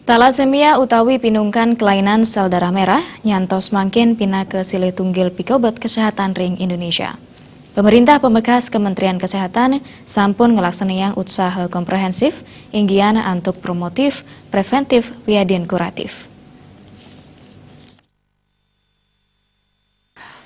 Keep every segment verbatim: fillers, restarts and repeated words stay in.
Talasemia utawi pinungkan kelainan sel darah merah nyantos mangkin pinaka silih tunggil pikobet kesehatan ring Indonesia. Pemerintah pamekas Kementerian Kesehatan sampun ngelaksanayang utsaha komprehensif, inggian antuk promotif, preventif, wiadin kuratif.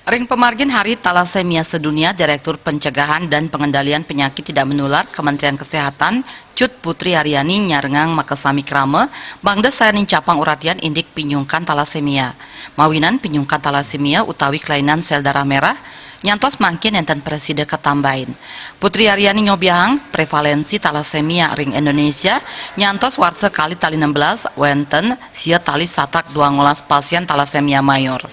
Ring pamargin Hari Talasemia Sedunia, Direktur Pencegahan dan Pengendalian Penyakit Tidak Menular Kementerian Kesehatan, Cut Putri Aryani, nyarengang makasami krama, mangda sayan nincapang uratian indik pinyungkan talasemia. Mawinan pinyungkan talasemia utawi kelainan sel darah merah, nyantos mangkin nenten prasida katambain. Putri Aryani nyobiahang, prevalensi talasemia ring Indonesia nyantos warsa kalih tali enam belas wenten sia tali satak dua ngolas pasien talasemia mayor.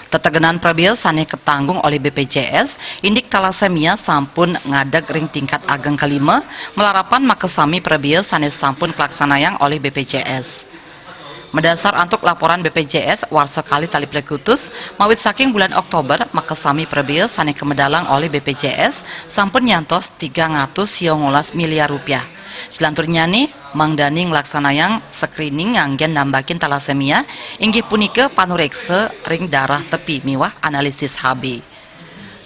Tetegenan prabéa sané katanggung olih B P J S, indik talasemia sampun ngadeg ring tingkat ageng kalima, malarapan makasami prabéa sané sampun kalaksanayang olih B P J S. Madasar antuk laporan B P J S warsa kalih tali plekutus, mawit saking bulan Oktober, makasami prabéa sané kamedalang olih B P J S sampun nyantos tigang atus sia ngolas miliar rupiah. Selanturnyané, mangdané nglaksanayang screening nganggén nambakin talasemia, inggih punika panuréksa ring darah tepi miwah analisis H B.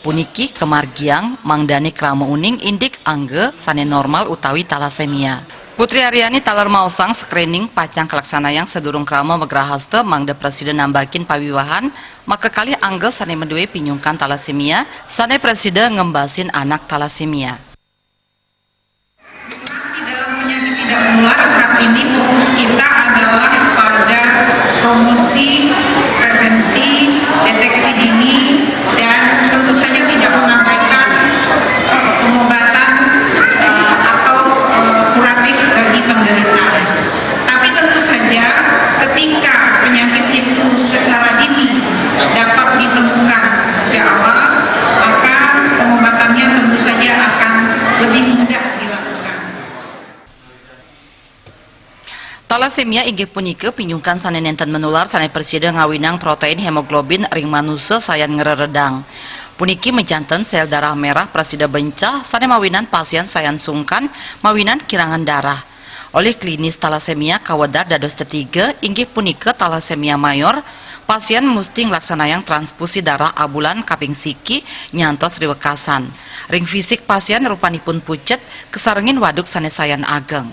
Puniki kamargiang mangdané krama uning indik angga sané normal utawi talasemia. Putri Aryani taler maosang screening pacang kalaksanayang sadurung krama magrahasta mangda prasida nambakin pawiwahan, makakalih angga sané madué pinyungkan talasemia, sané prasida ngembasin anak talasemia. Di dalam penyakit tidak menular, saat ini fokus kita adalah pada promosi, prevensi, deteksi dini, dan tentu saja tidak mengabaikan pengobatan, eh, atau, eh, kuratif bagi penderita. Tapi tentu saja, ketika penyakit itu secara dini dapat ditemukan sejak awal, maka pengobatannya tentu saja akan lebih mudah dilakukan. Talasemia inggih punika pinyungkan sané nénten menular sané prasida ngawinang protein hemoglobin ring manusa sayan ngreredang. Puniki majanten sel darah merah prasida bencah sané mawinan pasien sayan sungkan mawinan kirangan darah. Olih klinis talasemia kawedar dados tetiga, inggih punika talasemia mayor, pasien musti nglaksanayang transfusi darah abulan kaping siki nyantos riwekasan. Ring fisik pasien rupanipun pucet, kasarengin waduk sané sayan ageng.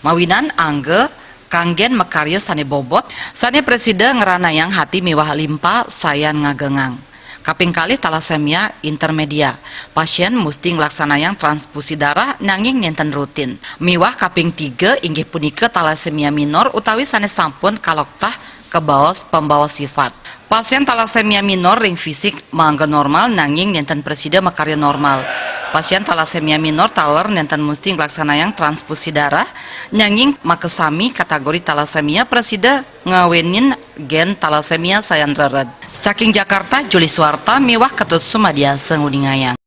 Mawinan angga kanggén makarya sané bobot, sané prasida ngranayang hati miwah limpa sayan ngagengang. Kaping kalih talasemia intermedia. Pasien musti nglaksanayang transfusi darah nanging nénten rutin. Miwah kaping tiga inggih punika talasemia minor utawi sané sampun kaloktah kabaos pambaos sifat. Pasien talasemia minor ring fisik mangga normal nanging nénten prasida makarya normal. Pasien talasemia minor taler nénten musti nglaksanayang transfusi darah, nanging makasami kategori talasemia prasida ngawinin gén talasemia sayan rered. Saking Jakarta, Juli Suwarta miwah Ketut Sumadia nguningayang.